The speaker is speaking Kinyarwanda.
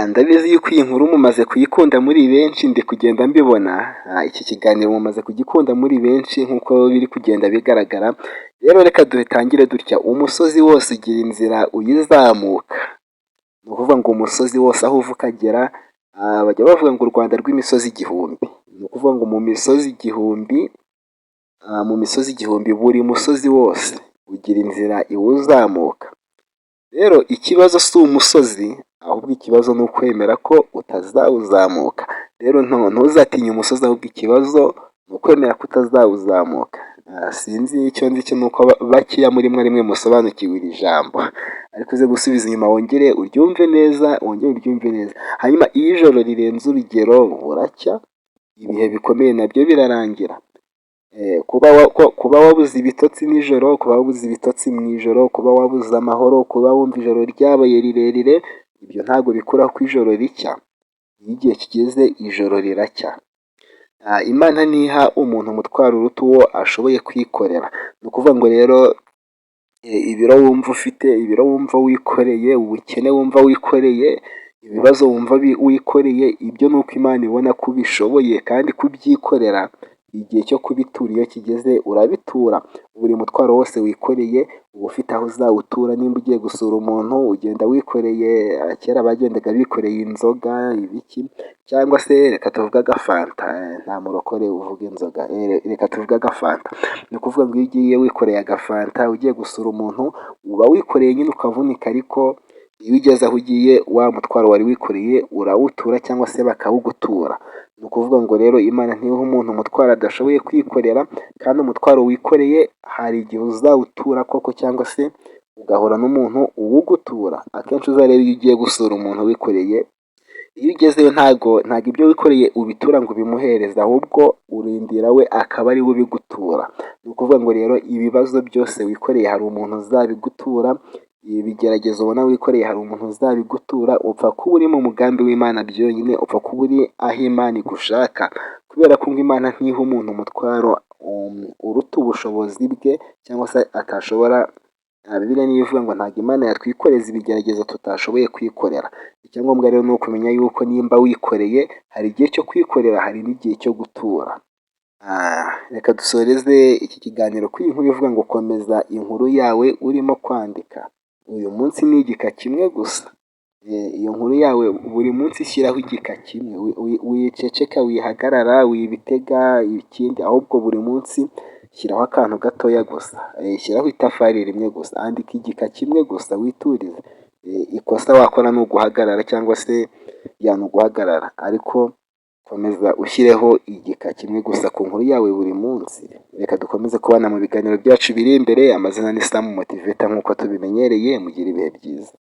Ndabizi yuko iyi nkuru mumaze kuyikunda muri benshi, ndi kugenda mbibona. Iki kiganiro mumaze kugikunda muri benshi nk'uko biri kugenda bigaragara. Rero reka dutangire dutya: umusozi wose ugira inzira uyizamuka. Ni ukuvuga ngo umusozi wose aho uva ukagera, bajya bavuga ngo u Rwanda rw'imisozi igihumbi. Ni ukuvuga ngo mu misozi igihumbi, mu misozi igihumbi, buri musozi wose ugira inzira iwuzamuka. Rero ikibazo si umusozi, ahubwo ikibazo ni ukwemera ko utazawuzamuka. Rero ntuzatinye umusozi, ahubwo ikibazo ni ukwemera ko utazawuzamuka. Sinzi, icyo nzi cyo ni uko bakeya muri mwe ari mwe musobanukiwe iri jambo, ariko uze gusubiza inyuma wongere uryumve neza, wongere uryumve neza. Hanyuma iyo ijoro rirenze urugero buracya, ibihe bikomeye nabyo birarangira. Kuba wabuze ibitotsi nijoro, kuba wabuze ibitotsi mu ijoro, kuba wabuze amahoro, kuba wumva ijoro ryabaye rirerire, ibyo ntabwo bikuraho ko ijoro ricya. Iyo igihe kigeze ijoro riracya. Imana ntiha umuntu umutwaro uruta uwo ashoboye kwikorera. Ni ukuvuga ngo rero ibiro wumva ufite, ibiro wumva wikoreye, ubukene wumva wikoreye, ibibazo wumva wikoreye, ibyo ni uko Imana ibona ko ubishoboye kandi kubyikorera. Igihe cyo kubitura iyo kigeze urabitura. Buri mutwaro wose wikoreye uba ufite aho uzawutura. Nimba ugiye gusura umuntu ugenda wikoreye, kera bagendaga bikoreye inzoga, ibiki, cyangwa se reka tuvuge agafanta, nta murokore uvuga inzoga, reka tuvuge agafanta. Ni ukuvuga ngo iyo ugiye wikoreye agafanta ugiye gusura umuntu, uba wikoreye nyine ukavunika, ariko iyo ugeze aho ugiye wa mutwaro wari wikoreye urawutura cyangwa se bakawugutura. Ni ukuvuga ngo rero Imana ntiha umuntu umutwaro adashoboye kwikorera, kandi umutwaro wikoreye hari igihe uzawutura koko cyangwa se ugahura n'umuntu uwugutura. Akenshi uzarebe iyo ugiye gusura umuntu wikoreye, iyo ugezeyo ntago ibyo wikoreye ubitura ngo ubimuhereze, ahubwo urindira we akaba ari we ubigutura. Ni ukuvuga ngo rero ibibazo byose wikoreye hari umuntu uzabigutura, ibigeragezo ubona wikoreye hari umuntu uzabigutura, upfa kuba uri mu mugambi w'Imana byonyine, upfa kuba uri aho Imana igushaka, kubera ko ngo Imana ntiha umuntu umutwaro uruta ubushobozi bwe cyangwa se atashobora. Bibiliya niyo ivuga ngo ntabwo Imana yatwikoreza ibigeragezo tutashoboye kwikorera. Icyangombwa rero ni ukumenya yuko nimba wikoreye, hari igihe cyo kwikorera, hari n'igihe cyo gutura. Reka dusoreze iki kiganiro kuri iyi nkuru ivuga ngo komeza inkuru yawe urimo kwandika. Uyu munsi ni igika kimwe gusa. Iyo nkuru yawe buri munsi shyiraho igika kimwe, wiceceka, wihagarara, wibitega ikindi, ahubwo buri munsi shyiraho akantu gatoya gusa, shyiraho itafari rimwe gusa, andika igika kimwe gusa witurize. Ikosa wakora ni uguhagarara cyangwa se ni uguhagarara, ariko komeza ushyireho igika kimwe gusa ku nkuru yawe buri munsi. Reka dukomeze kubana mu biganiro byacu biri imbere. Amazina ni Sam Motivator nk'uko tubimenyereye, mugire ibihe byiza.